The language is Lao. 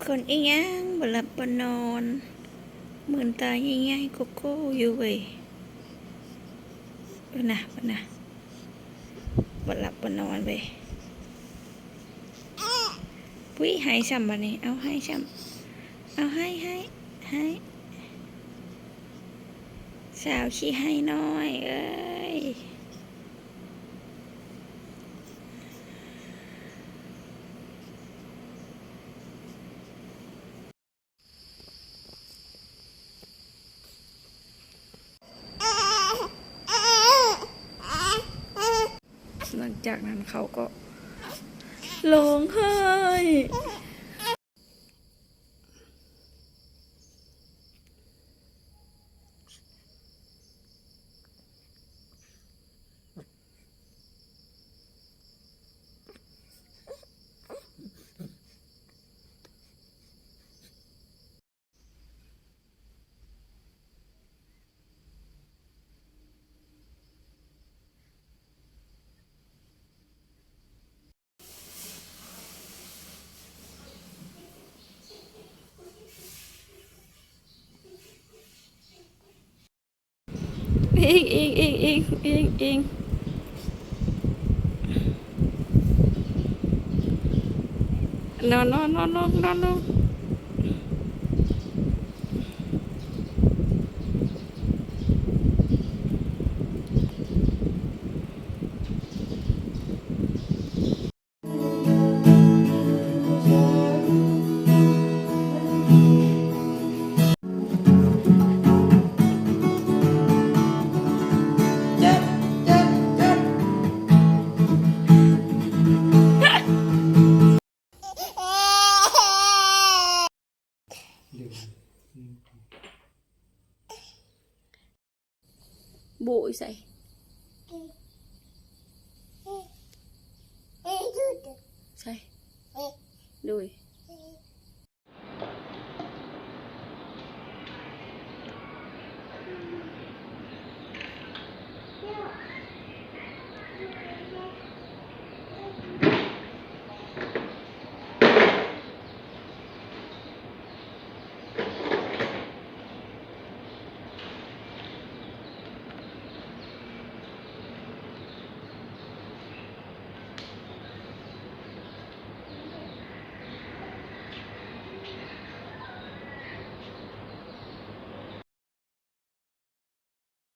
ຄົນອີ່ຫຍັງບໍ່ຫຼັບບໍ່ນອນ ມືນຕາໃຫຍ່ໆໂກໂກ້ຢູ່ເວີຍ. ເບິ່ງນະ ເບິ່ງນະ ບໍ່ຫຼັບບໍ່ນອນເວີຍ. ປຸ້ຍ ໄຫ້ຊ້ຳບາດນີ້ ເອົາ ໄຫ້ຊ້ຳ ເອົາ ໄຫ້ ໄຫ້ ໄຫ້ ສາວຂີ້ໄຫ້ນ້ອຍເອີຍ. ຫຼັງຈາກນັ້ນເຂົາກໍຮ້ອງໄຫ້. ອີງ ອີງ ອີງ ອີງ ອີງ ອີງ ນອນ ນອນ ນອນລົງ ນອນລົງ. ໂບຢູ່ໃສ? ໃສ? ໂດຍ.